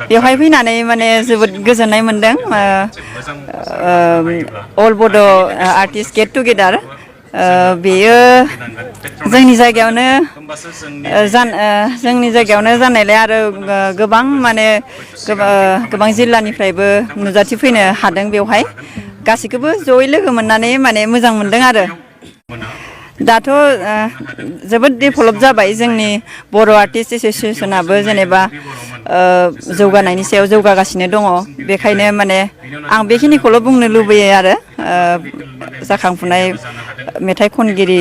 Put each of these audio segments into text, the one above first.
बेवहाय फैनानै माने जोबोद गोजोननाय मोनदों अल बड' आर्टिस्ट गेट टुगेदार बेयो जोंनि जायगायावनो जानायलाय आरो गोबां माने गोबां जिल्लानिफ्रायबो नुजाथिफैनो हादों बेवहाय गासैखौबो जयै लोगो मोननानै माने मोजां मोनदों आरो दाथ' जोबोद डेभेलप जाबाय जोंनि बर' आर्टिस्ट एस'सियेसनाबो जेनेबा जौगानायनि सायाव जौगागासिनो दङ बेखायनो माने आं बेखिनिखौल' बुंनो लुबैयो आरो जाखांफुनाय मेथाइ खनगिरि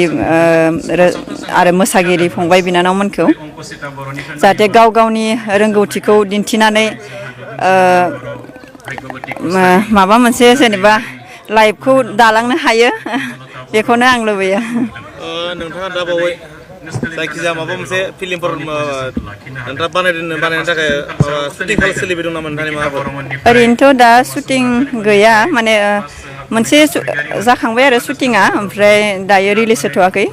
आरो मोसागिरि फंबाय बिनानावमोनखौ जाहाथे गाव गावनि रोंगौथिखौ दिन्थिनानै माबा मोनसे जेनेबा लाइफखौ दालांनो हायो बेखौनो आं लुबैयो नोंथाङा दा बावै जायखिजाया माबा मोनसे फिल्मफोर नोंथाङा बानायनो थाखाय शुटिं सोलिबाय दं नामा नोंथांनि माबाफोर ओरैनोथ' दा शुटिं गैया माने मोनसे जाखांबाय आरो शुटिंआ ओमफ्राय दायो रिलिज होथ'वाखै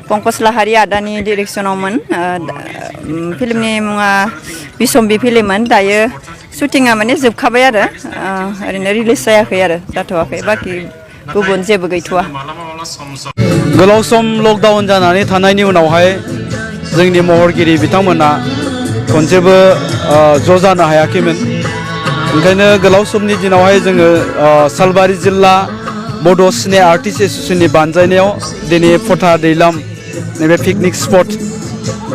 पंकज लाहारि आदानि डिरेक्सनावमोन फिल्मनि मुङा बिसम्बि फिल्ममोन दायो शुटिंआ माने जोबखाबाय आरो ओरैनो रिलिज जायाखै आरो जाथ'वाखै बाखि गुबुन जेबो गैथ'वा गोलाव सम लकडाउन जानानै थानायनि उनावहाय जोंनि महरगिरि बिथांमोना खनसेबो ज' जानो हायाखैमोन ओंखायनो गोलाव समनि दिनावहाय जोङो सालबारि जिल्ला बड' सिने आर्टिस्ट एस'सियेसननि बानजायनायाव दिनै फथा दैलाम नैबे पिकनिक स्पट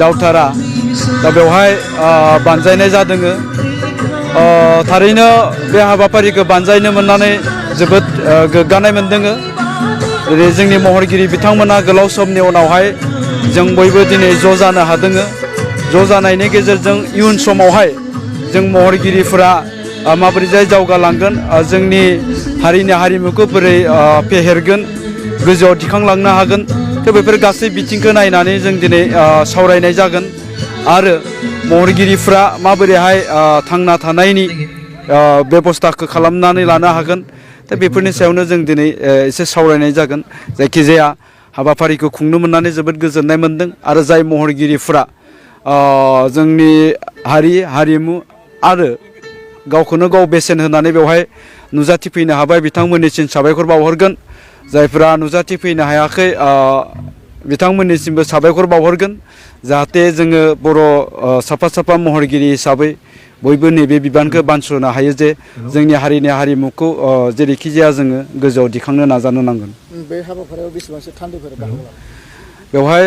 दावथारा दा बेवहाय बानजायनाय जादों थारैनो बे हाबाफारिखौ बानजायनो मोननानै जोबोद गोग्गानाय मोनदों जेरै जोंनि महरगिरि बिथांमोना गोलाव समनि उनावहाय जों बयबो दिनै ज' जानो हादों ज' जानायनि गेजेरजों इयुन समावहाय जों महरगिरिफोरा माबोरैजाय जौगालांगोन जोंनि हारिनि हारिमुखौ बोरै फेहेरगोन गोजौआव दिखांलांनो हागोन थ' बेफोर गासै बिथिंखौ नायनानै जों दिनै सावरायनाय जागोन आरो महरगिरिफ्रा माबोरैहाय थांना थानायनि बेबस्थाखौ खालामनानै लानो हागोन दा बेफोरनि सायावनो जों दिनै एसे सावरायनाय जागोन जायखिजाया हाबाफारिखौ खुंनो मोननानै जोबोद गोजोननाय मोनदों आरो जाय महरगिरिफ्रा जोंनि हारिमु आरो गावखौनो गाव बेसेन होनानै बेवहाय नुजाथिफैनो हाबाय बिथांमोननिसिम साबायखर बावहरगोन जायफ्रा नुजाथिफैनो हायाखै बिथांमोननिसिमबो साबायखर बावहरगोन जाहाथे जोङो बर' साफा महरगिरि हिसाबै बयबो नैबे बिबानखौ बानस'नो हायो जे जोंनि हारिनि हारिमुखौ जेरैखि जाया जोङो गोजौआव दिखांनो नाजानो नांगोन बे हाबाफारियाव बेसेबांसो थान्दैफोर बाहागो बेवहाय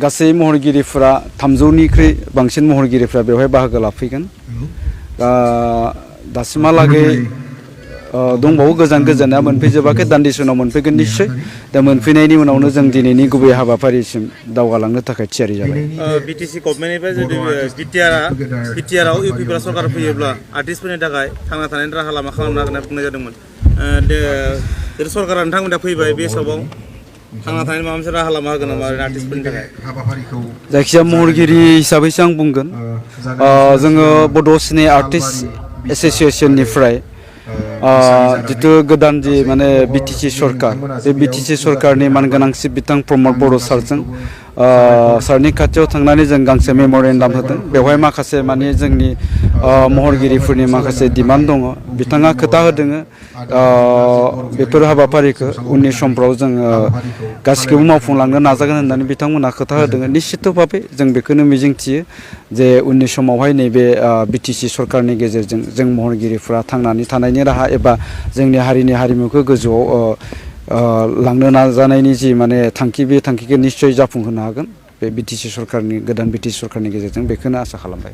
गासै महरगिरिफोरा 300निख्रुइ बांसिन महरगिरिफ्रा बेवहाय बाहागो लाफैगोन दासिमहालागै दंबावो गोजानना मोनफैजोबाखै दान्दिसे उनाव मोनफैगोन निश्चय दा मोनफैनायनि उनावनो जों दिनैनि गुबै हाबाफारिसिम दावगालांनो थाखाय थियारि जाबाय बिटिसि गभर्नमेन्टनिफ्राय जुदि बिटिआरआव इउपिपिएल सरकार फैयोब्ला आर्टिस्टफोरनि थाखाय थांना थानायनि राहा लामा खालामनो हागोन होनना बुंनाय जादोंमोन सरकारा नोंथांमोना फैबाय बे समाव थांना थानायनि माबा मोनसे राहा लामा होगोन नामा आर्टिस्टफोरनि थाखाय जायखिजाया महरगिरि हिसाबैसो आं बुंगोन जोङो बड' सिने आर्टिस्ट एस'सियेसननिफ्राय जितु गोदान जि माने बिटिसि सरकार बे बिटिसि सरकारनि मानगोनांसिन बिथां प्रमद बर' सारजों सारनि खाथियाव थांनानै जों गांसे मेम'रेन्डाम होदों बेवहाय माखासे माने जोंनि महरगिरिफोरनि माखासे डिमान्ड दङ बिथाङा खोथा होदों बेफोर हाबाफारिखौ उननि समफ्राव जोङो गासिखौबो मावफुंलांनो नाजागोन होननानै बिथांमोनहा खोथा होदों निश्चित भाबै जों बेखौनो मिजिंथियो जे उननि समावहाय नैबे बिटिसि सरकारनि गेजेरजों जों महरगिरिफ्रा थांनानै थानायनि राहा एबा जोंनि हारिनि हारिमुखौ गोजौआव लांनो नाजानायनि जि माने थांखि बे थांखिखौ निश्चय जाफुंहोनो हागोन बे गोदान बिटिसि सरकारनि गेजेरजों बेखौनो आसा खालामबाय।